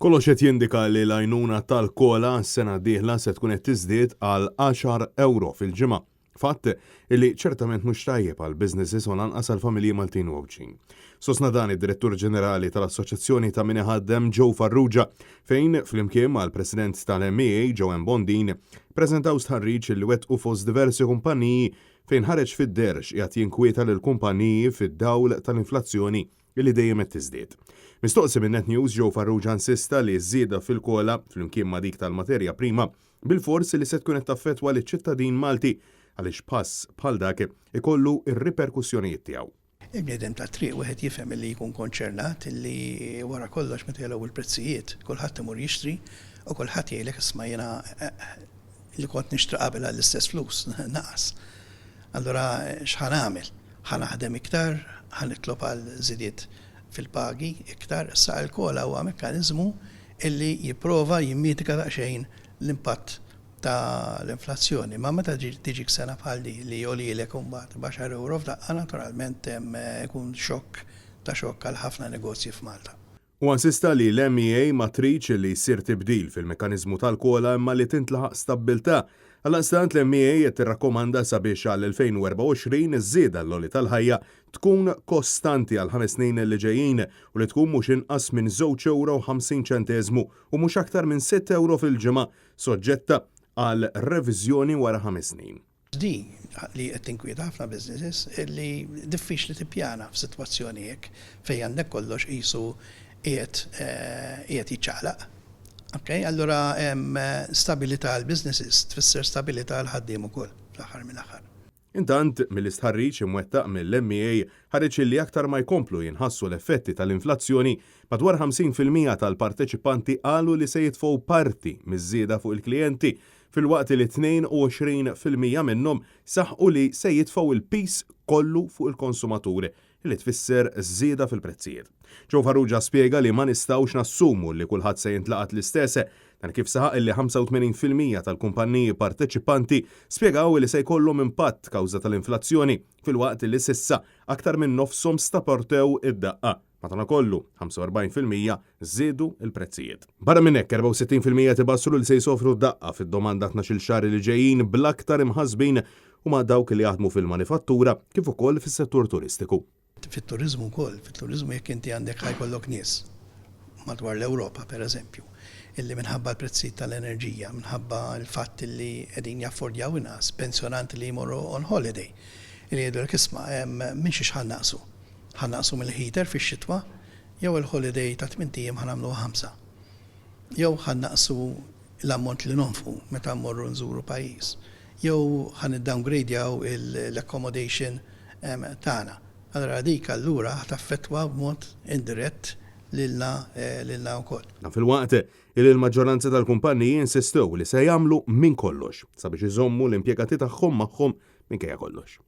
Kollox qed jindika li l-għajnuna tal-COLA s-sena d-dieħla se tkun qed tiżdied għal għaxar ewro fil-ġimgħa. Fatt li ċertament mhux tajjeb għall-businesses u lanqas għall-familji Maltin u Għawdxin. Sostna dan id-Direttur Ġenerali tal-Assoċjazzjoni ta' Min Iħaddem Joe Farrugia fejn flimkien mal-President tal-MEA Joanne Bondin ppreżentaw stħarriġ li wettqu fost diversi kumpaniji fejn ħareġ fid-deher x'qiegħed jinkwieta lill-kumpaniji fid-dawl tal-inflazzjoni li dejjem qed tiżdied. Mistoqsi minn Net News, Joe Farrugia insista li ż-żieda fil-COLA, flimkien ma' dik tal-materja prima, bilfors li se tkun qed taffettwa liċ-ċittadin Malti għaliex pass bħal dak ikollu r-riperkussjonijiet tiegħu. Il-bniedem tat-triq wieħed jifhem illi jkun konċernat illi wara kollox meta jogħlew il-prezzijiet kulħadd imur jixtri u kulħadd jgħidlek isma' jiena li kont nixtri qabel għall-istess flus naqas. Allura x'ħa nagħmel? Ħa naħdem iktar? Ħa nitlob għal żidiet fil-pagi iktar? Issa il-COLA huwa mekkaniżmu illi jipprova jimmitiga daqsxejn l-impatt ta' l-inflazzjoni. Imma meta tiġik sena bħal din li jogħlilek imbagħad b'għaxar ewro f'daqqa naturalment ikun xokk ta' xokk għal ħafna negozji f'Malta. Huwa insista li l-MEA ma tridx li jsir tibdil fil-mekkaniżmu tal-COLA imma li tintlaħaq stabbiltà. Għaldaqstant l-MEA qed tirrakkomanda sabiex għall-2024 iż-żieda l-għoli tal-ħajja tkun kostanti għall-ħames snin li ġejjin u li tkun mhux inqas minn żewġ ewro u 50 ċenteżmu u mhux aktar minn sitt ewro fil-ġimgħa, soġġetta għal reviżjoni wara ħames snin. Din li qed tinkwieta ħafna businesses li diffiċli tippjana f'sitwazzjoni hekk fejn għandek kollox qisu qiegħed qiegħed jiċċaqlaq. Ok, allura stabilità għall-businesses tfisser stabilità għall-ħaddiem ukoll fl-aħħar mill-aħħar. Intant, mill-istħarriġ imwettaq mill-MEA ħareġ illi aktar ma jkomplu jinħassu l-effetti tal-inflazzjoni, madwar 50% tal-parteċipanti qalu li se jitfgħu parti miż-żieda fuq il-klijenti, filwaqt li 22% minnhom saħqu li se jitfgħu l-piż kollu fuq il-konsumatur, li tfisser żieda fil-prezzijiet. Joe Farrugia spjega li ma nistgħux nassumu li kulħadd se jintlaqat l-istess, dan kif saħaq li 85% tal-kumpanniji parteċipanti spjegaw li se jkollhom impatt kawża tal-inflazzjoni, filwaqt li s'issa aktar minn nofshom staportew id-daqqa. Madankollu, 45% żiedu l-prezzijiet. Barra minn hekk, 64% qed ibassru li se jsofru daqqa fid-domanda tnax-il xahar li ġejjin bl-aktar imħassbin huma dawk li jaħdmu fil-manifattura kif ukoll fis-settur turistiku. Fit-turiżmu wkoll, fit-turiżmu jekk inti għandek ħa jkollok nies madwar l-Ewropa pereżempju, illi minħabba l-prezzijiet tal-enerġija, minħabba l-fatt illi qegħdin jaffordjaw inqas, pensjonanti li jmorru on holiday, illi jgħidulek isma' minn xiex ħa nnaqqsu? Ħa nnaqqsu mill-heater fix-xitwa jew il-holiday ta' tmint ijiem ħa nagħmluha ħamsa? Jew ħa nnaqqsu l-ammont li nonfqu meta mmorru nżuru pajjiż? Jew ħa niddowngradjaw l-accommodation tagħna? Allura dik allura ħa taffettwa b'mod indirett lilna lilna wkoll. Dan filwaqt li l-maġġoranza tal-kumpanniji insistew li se jagħmlu minn kollox sabiex iżommu l-impjegati tagħhom magħhom minkejja kollox.